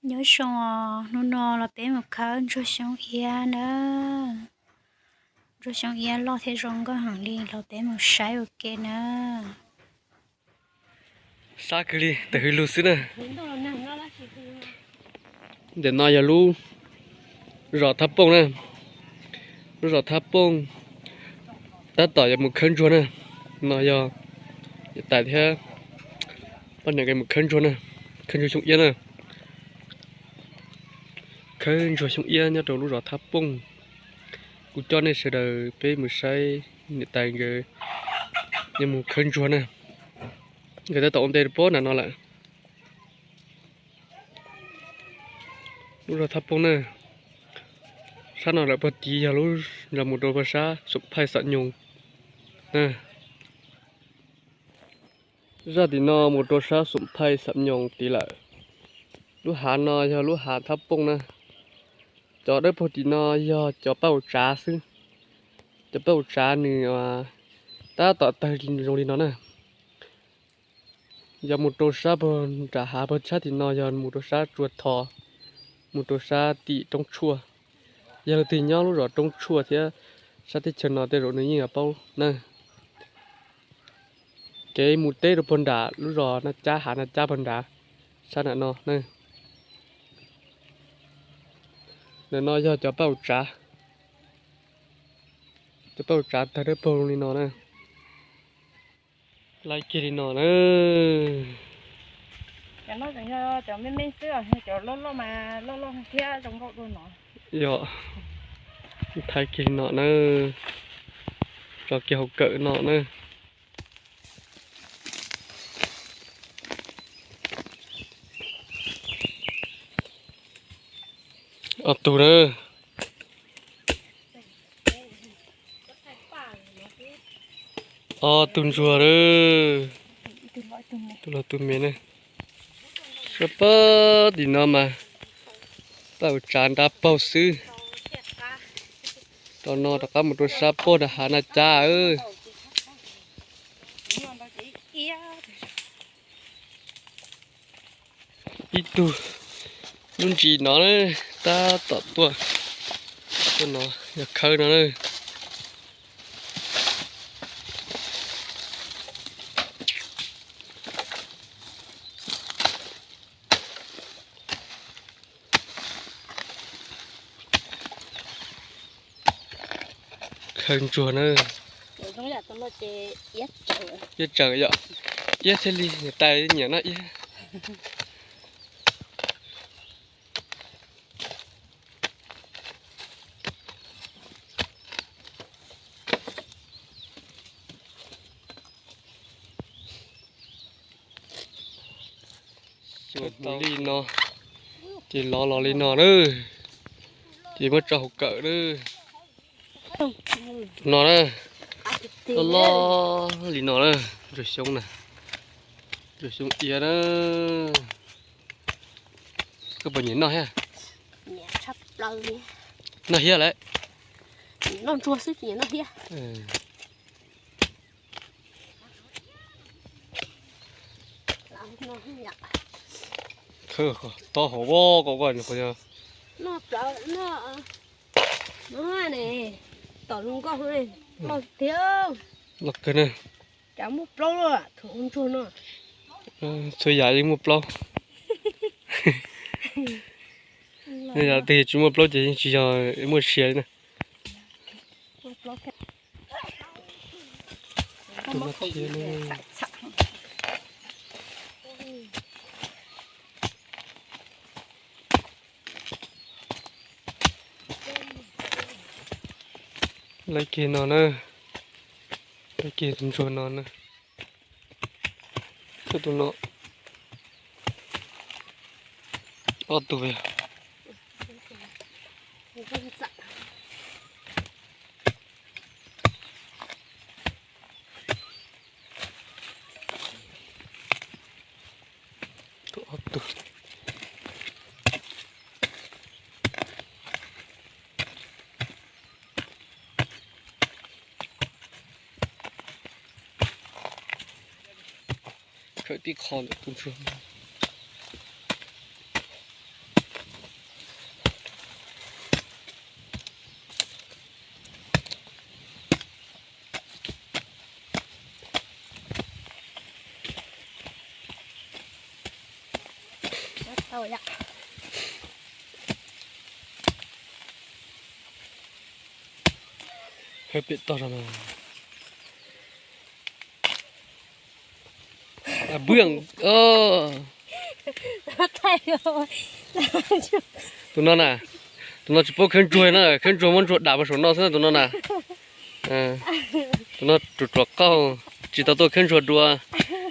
Nyob zoo os, hnub no los peb mus khawb ntsuag xyoob iab na. Ntsuag xyoob iab loj thiab zoo nkauj heev li, los peb mus saib ua ke na. Sab kawg li, tawm hws lug xwb na. Ntawm no yog lub zos Thab Pooj na. Lub zos Thab Pooj tab tom yuav mus khawb ntsuag na. No yog niam tais thiab poj niam nkawd mus khawb ntsuag na, khawb ntsuag xyoob iab na. Khawb ntsuag xyoob iab nyob rau lub zos Thab Pooj. Kuv coj nej sawv daws peb mus saib niam tais nkawd yuav mus khawb ntsuag na. Nkawd tab tom ua ntej rau pem nram no lawm. Lub zos Thab Pooj na. Sab no lawm puag tid yog lub zos mus rau puag sab Xoom Phaij Xam Nyoos na. Zaj tim no mus rau sab Xoom Phaij Xam Nyoos tid lawm. Lub hav no yog lub hav Thab Pooj na. Cov dawb paug tim no yog cov paj ua tsav xwb. Cov paj ua tsav nws tab tom tawg zoo li no na. Yog mus rau sab puag nram hav puag sab tim no yog mus rau sab Tsua Tho, mus rau sab tim Roob Tshuaj. Yog leej twg nyob lub zos Roob Tshuaj thiab sab teb chaws no tej zaum nws yeej yuav paub na. Kev mus teb rau puag nram lub zos Naj Cab, hav Naj Cab puag nrad, sab nram no na. Ntawm no yog cov paj ua tsav, cov paj ua tsav tawg dawb paug li no na. Laib kiag li no na. Cov me me xwb, cov loj loj mas loj loj thiab zoo nkauj dua no. Yog, thaij kiag li no na. Tso kiag hauv kawm no na. Ob tug na. Ob tug ntsuag na. Tus loj tus me na. Sab pem tim no mas paj ua tsav nrab paug xwb. Rau no rov qab mus rau sab pem nram hav Naj Cab. Ib tug lub ntsis no na, tab tom tuaj, tuaj no, yog khawb no na. Khawb ntsuag na. Iab tsawv yom. Iab thiaj li niam tais nyiam noj iab. Xuas tau li no, ces lov los li no na, ces muab tso hauv kawm na. No na, loj loj li no na, ntsuag xyoob na, ntsuag xyoob iab na. Koj puas nyiam noj thiab? Noj thiab lawm. Noj ntsuag xwb tsis nyiam noj thiab. Khawb tob hauv voj kom koj. Noj plaub, noj, no ne, tom zoo nkauj ne, loj tiag. Loj kawg na. Cas muaj plaub los thaum ua ntsuag no. Txhua yam yeej muaj plaub. Yam twg tsis muaj plaub ces yeej tsis yog muaj sia li na. Laib kiag no na, laib kiag tus ntsuag no na. Tus no ob tug. Ob tug. Khawb tib qho ntawm tus ntsuag. Khawb pem toj no. Tus no na, tus no tsis paub khawb ntsuag na, khawb ntsuag muab ntsuag dam pag saum no xwb na tus no na. Tus no ruam ruam qauj, tsis tau tuaj khawb ntsuag dua.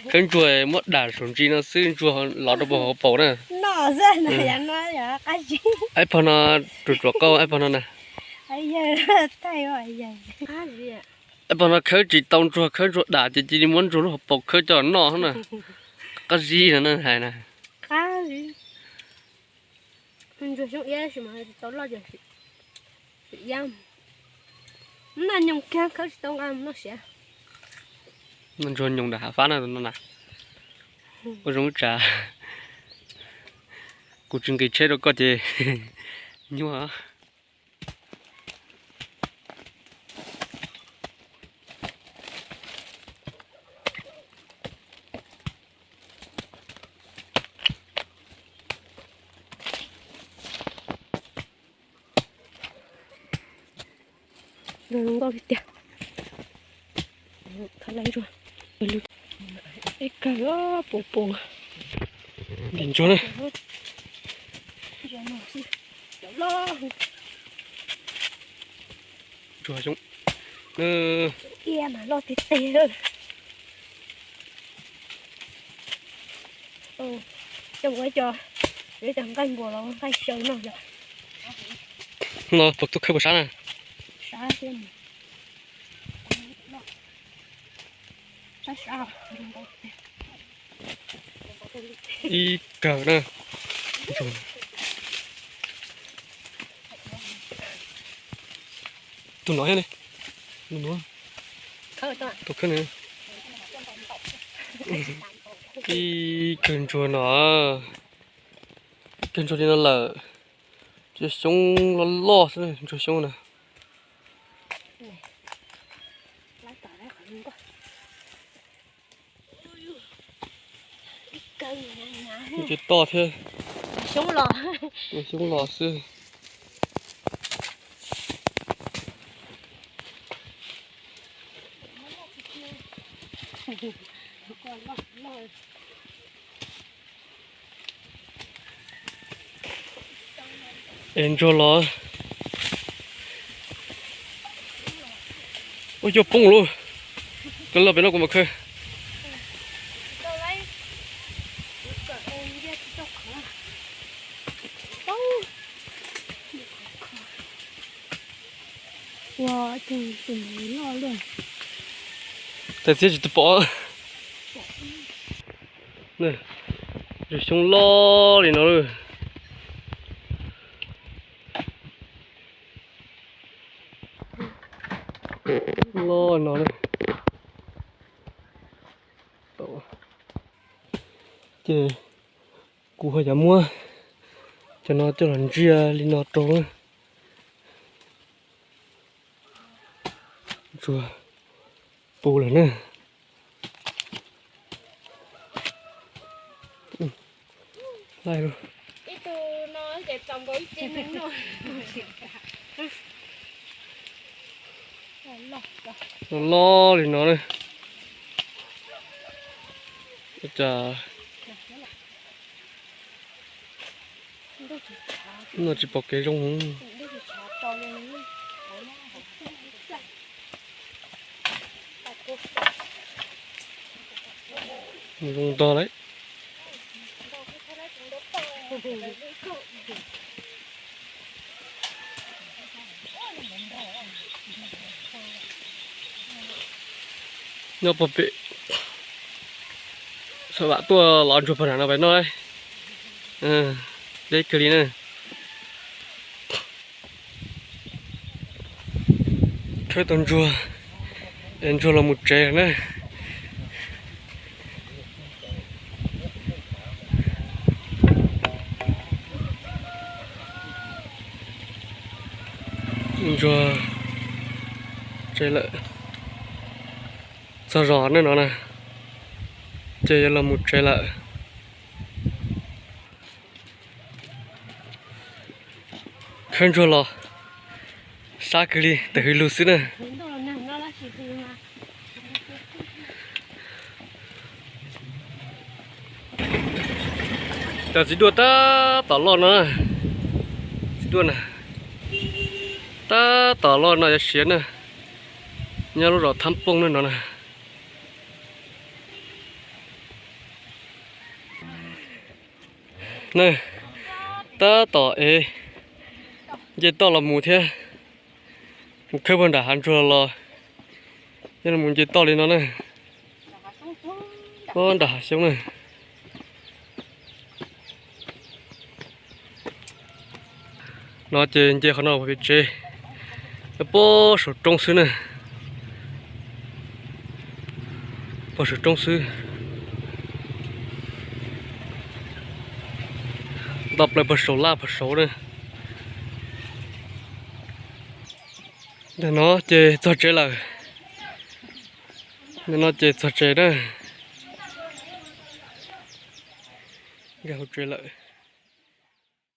Khawb ntsuag muab dam saum ntsis no xwb, ntsuag lov rau pag hauv paus na. Ib pog no ruam ruam qauj, ib pog no na. Ib pog no khawb tsis tau ntsuag, khawb ntsuag dam ces cia li muab ntsuag lub hauv paus khawb coj noj na. Qab zib no na hais na. Ntsuag nyoos ntawm hav fab na no na. Ua zoo ib tsam kuv tsis nqis tsheb rau koj ces nyuaj. Zoo nkauj li tiag. Ib kawg pus pus. Ntsuag na. Ntsuag xyoob. Loj tiag tiag. Coj ua cov, cov nqaij npua los nqaij xyaw no yom. No puas tuaj khawb puas sab na? Sab thiab. Ib kawg na. Tus no thiab ne. Tus khawb ne. Ib kawg ntsuag no. Ib kawg ntsuag li no lawm. Cov xyoob loj loj xwb, ntsuag xyoob na. Cov toj thiab. Xyoob los xwb. Es ntsuag los. Ua cua poob lauj. Koj los pem no kuv mam khawb. Tais txiab tsis tau pom. Ntsuag xyoob loj li no lawm. Loj no na. Ces kuv ho yuav muab cov no coj los ntsia li no rau. Ntsuag pus lawm na. Laij lauj. Loj li no na. Ua cas no tsis pom kev zoo. Zoo ntog lawm. Nyob puag pem, xa vam tuaj lov ntsuag puag nram no pem no. Deb kawg li na. Khawb tau ntsuag, es ntsuag los mus tsev lawm na. Ntsuag tsev lawm. Txog zos nej no na, ces yuav los mus tsev lawm. Khawb ntsuag los sab kawg li, tam hwv lug xwb na. Cov txiv duaj tab tom loj no, txiv duaj na, tab tom loj no yuav siav na, nyob lub zos Thab Pooj no na. Tab tom ev nce toj los mus thiab, mus khawb puag nram hav ntsuag los, yog mus nce toj li no na, puag nram hav xyoob na. No ces nce qhov no pem tsev, puag saum roob xwb na, puag saum roob xwb. Nto plaws puag saum laj puag saud na. Ntawm no ces txog tsev lawm. Ntawm no ces txog tsev na. Nkag hauv tsev lawm.